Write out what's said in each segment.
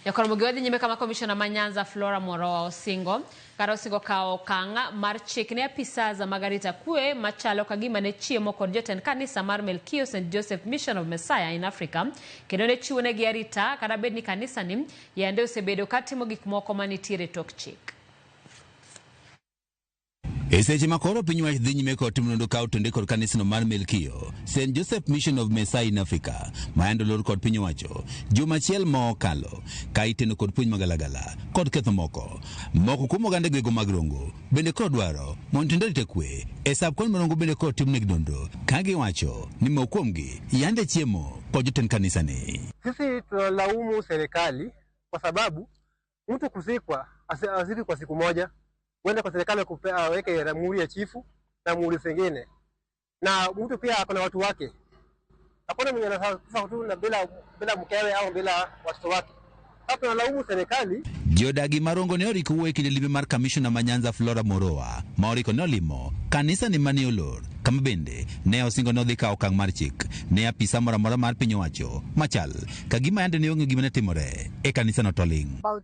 Nyakoramogi wadhi nyime kama komishona ma Nyanza Flora Moroa osingo kata osingo kawo okang' mar chik ne apisas mag arita kwe machalo ka gima ne chiemo kod jotend kanisa mar Melkio St Joseph Mission of Messiah in Africa kendo ne chiwo negi arita kata bed ni kanisa ni yande osebedo ka timo gik moko manitiere tok chik. E seche ma koro piny wach dhi nyime kod timo nonro ka otende kod kanisno mar Melkio, St. Joseph Mission of Messiah in Africa, ma yande olor kod piny owacho juma achiel mokalo ka iteno kod puonj magalagala kod ketho moko. Moko kuom oganda gwego mag Rongo bende koro dwaro mondo tend arita kwe e sub county ma Rongo bende koro timnegi nonro ka giwacho ni moko kuomgi yande chiemo kod jotend kanisani. Sisi tunalaumu serikali kwa sababu mtu kuzikwa azikwi kwa siku moja, uende kwa serikali aweke muhuri ya chifu na muhuri zingine, na mtu pia ako na watu wake. Hakuna mwenye anakufa tu na bila mkewe au bila watoto wake. Sasa tunalaumu serikali. Jodagi marongo ne oriko wuoyo e kinde limbe mar kamishona ma Nyanza Flora Moroa ma oriko ne olimo kanisa ni mane olor kama bende ne osingo ni odhi kawo okang' mar chik ne apisa moro amora mar piny owacho machal ka gima yande ne onge gima ne timore e kanisano to ling'. About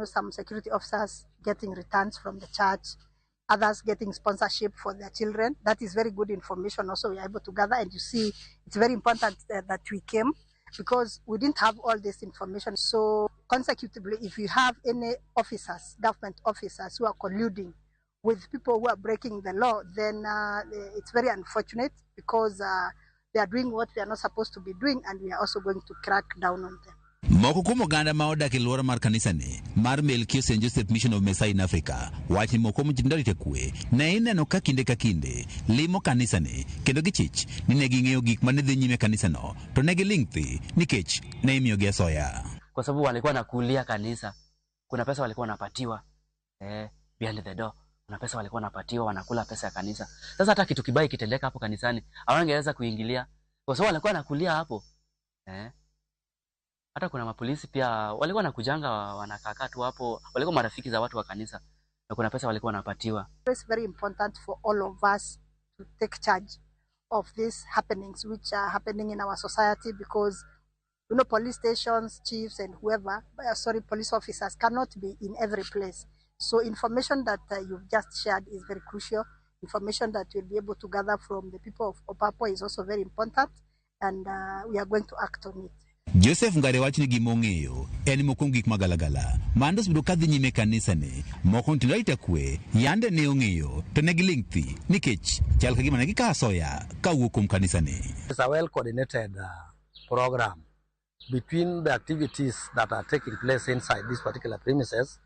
some security officers getting returns from the church, others getting sponsorship for their children. That is very good information also we are able to gather. And you see, it's very important that we came because we didn't have all this information. So consecutively, if you have any officers, government officers who are colluding with people who are breaking the law, then it's very unfortunate because they are doing what they are not supposed to be doing, and we are also going to crack down on them. Moko kuom oganda ma odak e lwora mar kanisani mar Melkio St. Joseph Mission of Messiah in Africa wach ni moko kuom jotend arita kwe ne ineno ka kinde ka kinde limo kanisani kendo gichich ni ne ging'eyo gik ma ne dhi nyime e kanisano to ne giling' thi nikech ne imiyogi asoya. Kwa sababu walikuwa nakulia kanisa, kuna pesa walikuwa wanapatiwa behind the door, kuna pesa walikuwa wanapatiwa, wanakula pesa ya kanisa. Sasa hata kitu kibaya kitendeka hapo kanisani hawangeweza kuingilia kwa sababu walikuwa nakulia hapo. Hata kuna mapolisi pia walikuwa nakujanga wanakaa tu hapo, walikuwa marafiki za watu wa kanisa na kuna pesa walikuwa wanapatiwa. It's very important for all of us to take charge of these happenings which are happening in our society, because police stations, chiefs and whoever, sorry, police officers cannot be in every place. So information that you've just shared is very crucial. Information that you'll be able to gather from the people of Opapo is also very important, and we are going to act on it. Joseph Ngare wacho ni gima ong'eyo en moko kuom gik magalagala mando osebedo ka dhi nyime e kanisani moko jotend arita kwe yande ne ong'eyo to ne giling' thi nikech chal ka gima ne gikawo asoya kawuok kuom kanisani. It's a well coordinated program between the activities that are taking place inside these particular premises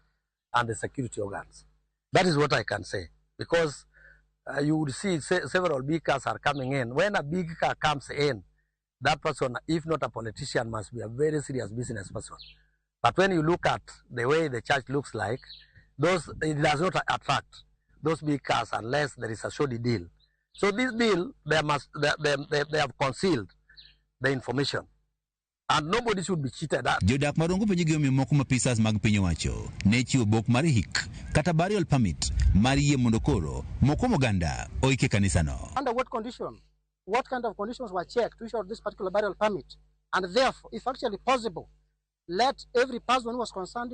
and the security organs. That is what I can say, because you would see several big cars are coming in. When a big car comes in, that person, if not a politician, must be a very serious business person. But when you look at the way the church looks like, it does not attract those big cars unless there is a shoddy deal. So this deal, they have concealed the information. And nobody should be cheated at. Jodak marongo penjo gimomiyo moko ma apisas mag piny owacho ne chiwo bok mar hik kata burial permit mar yie mondo koro moko kuom oganda oik e kanisano. Under what condition? What kind of conditions were checked to issue this particular burial permit? And therefore, if actually possible, let every person who was concerned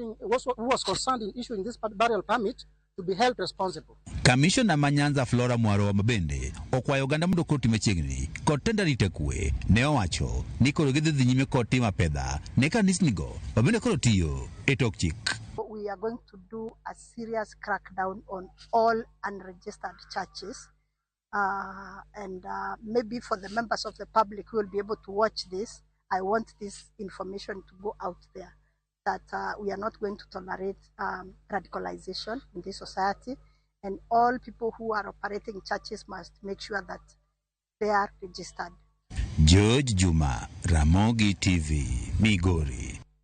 in issuing this burial permit to be held responsible. Kamishona ma Nyanza Flora Mwarowa mabende okwayo oganda mondo koro ti machiegni kod tend arita kwe ne owacho ni koro gidhi dhi nyime kod timo apedha ne kanisnigo mabende koro tiyo e tok chik. We are going to do a serious crackdown on all unregistered churches. And maybe for the members of the public who will be able to watch this, I want this information to go out there that we are not going to tolerate radicalization in this society, and all people who are operating churches must make sure that they are registered. George Juma, Ramogi TV, Migori.